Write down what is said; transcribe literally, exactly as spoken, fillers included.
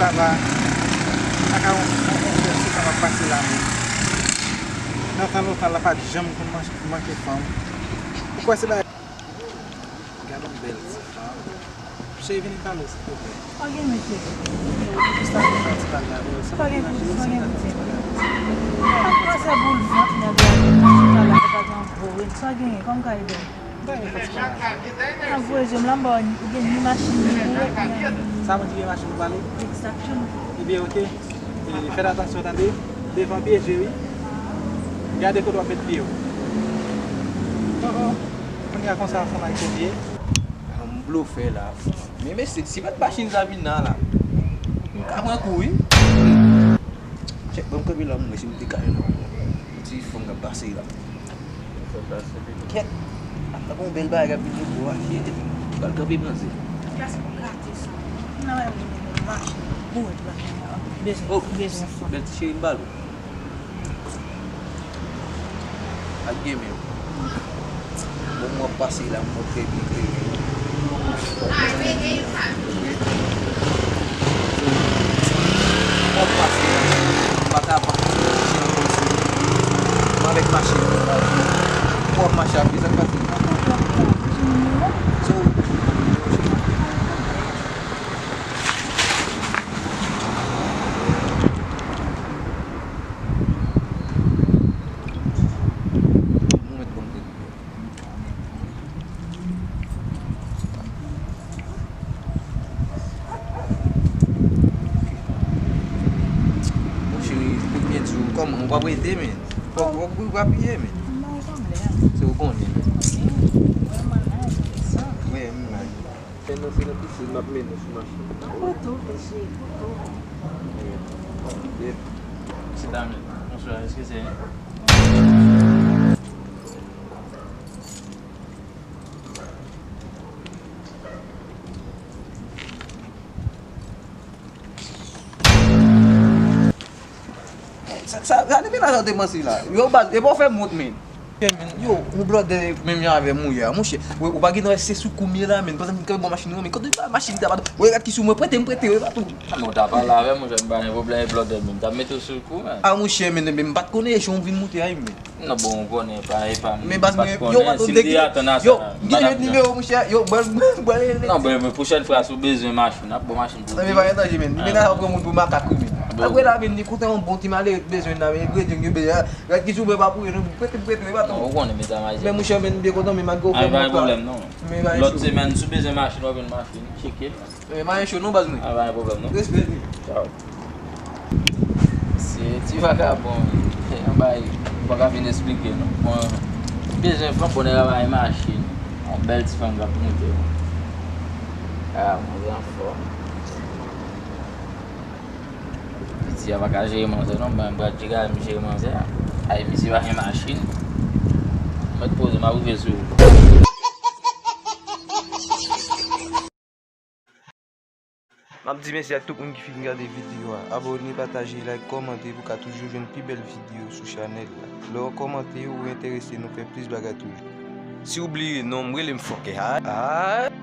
Sa va. Sa ka yon, yon, yon bèl ti fanm ap pase la menm. Nan tan lontan, la pa t janm konn manke, manke fanm. Ou kwè se bagay. Gad yon bèl ti fanm. Cheri, vini pale w, silvouplè. Pa gen, mesye. Jis la, vin fè yon ti pale avè w. Sa pa gen pwoblèm, sa pa gen pwoblèm. Ap pase boul vant nèg la, nan chita la, se pa gen yon gwo ren. Sa gen, kòm ka ede w? Mwen pa gen fòs pa la. Nan vre je m la, m pa wè ou gen ni machin, ni bourèt, ni anyen. Sa mwen di gen machin pou pale? Exactement. Ebyen, oke. E, fè atansyon, tande. Devan pye je, wi. Gade kote w ap met pye w. Oh, oh. Kounye a konsa, fanm a kote ye. Ah, m blofè la. Men mesye, si pa t machin sa vin nan la, m ka pran kou, wi. Chèk, ban m kanpe la, m wè si m te ka jwenn yon ti fanm k ap pase la. Kèt. Ap gen yon bèl bagay k ap vin sou kou a, shit. Pral kanpe panse. Klas pou gate sa. M nan wè moun machin, bourèt la. Bezwen, oh, bezwen fanm. Bèl ti cheri, m ba l ou. Ak gen menm. Bon, mwen ap pase la, mwen trè byen klere. Mwen ap pase la, mwen pa ka pa. Mwen avèk machin mwen la. Mwen ap mache a pye, sa k pase? So, Monchè, pou byen di w, kòman, ou p ap rete, men? Fòk, fòk ou rapiye, men. Se ou konnen, men. Wi, m la. Fè nan se nan pisin, m ap mennen sou machin. Poto, mesye, poto. Yep. Sit down, men. Bonswa, èske se Sa, sa, gade menaj an te panse la. Yo, baz, epa w fè m wont, men. Yo, yon blòdè menm jan avè m ou ye a, monchè. Ou, ou pa gen dwa se sou kou m ye la, men. Pandan m kanpe bò machin nan, men kote machin ta pa tou. Ou gade ki sou mwen, prete m, prete, epa tou. A, men w ta pale avè m, monchè, m pa gen pwoblèm, e blòdè menm. M t ap mete w sou kou, men. A, monchè, men, men m pa t konnen echelon w vin moute a, men. Non, bon, ou konnen, pa, e pa m, men baz, m pa t konnen, si m te atann a sa, yo, m pa t ap di. Gen nimewo, monchè, yo, ban, ban, ban, non, bon, men pwochèn fwa, si w bezwen machin, ap bon machin pou ou. Men pa gen danje, men. Menaj la pran moun pou makak, wi, men. Apre la, men, li koute yon bon ti malere bezwen la, men, engredi, gen bezwen, gad ki sou mwen pa pou yo, nou prete, prete, prete, pa tou. Non, ou konnen, men sa, men, men, monchè, men, m byen kontan, men, malgre w fè m wont la. Ay, pa gen pwoblèm, non. Men, pa gen pwoblèm. Lòt semèn, si w bezwen machin, w ap jwenn machin, tcheke. Men pa gen cho non, baz mwen. A, pa gen pwoblèm non. Respè, wi. Tchaw. Se ti vagabon, wi. Yon bagay, m pa ka fin esplike non. Bon, bezwen fanm, bon, nèg la bay machin. Yon bèl ti fanm k ap moute. A, mwen anfòm. Piti a pa ka jere manzè non, mwen m pral jere, m jere manzè a. Ay, misye pa gen machin. Mèt poze, m ap rive sou ou. M ap di mèsi ak tout moun ki fin gade videyo a. Abòne, pataje, like, kòmante pou w ka toujou jwenn pi bèl videyo sou chanèl la. Lè w kòmante, ou enterese nou fè plis bagay toujou. Si w bliye non m, rele m Fòkè. Ay!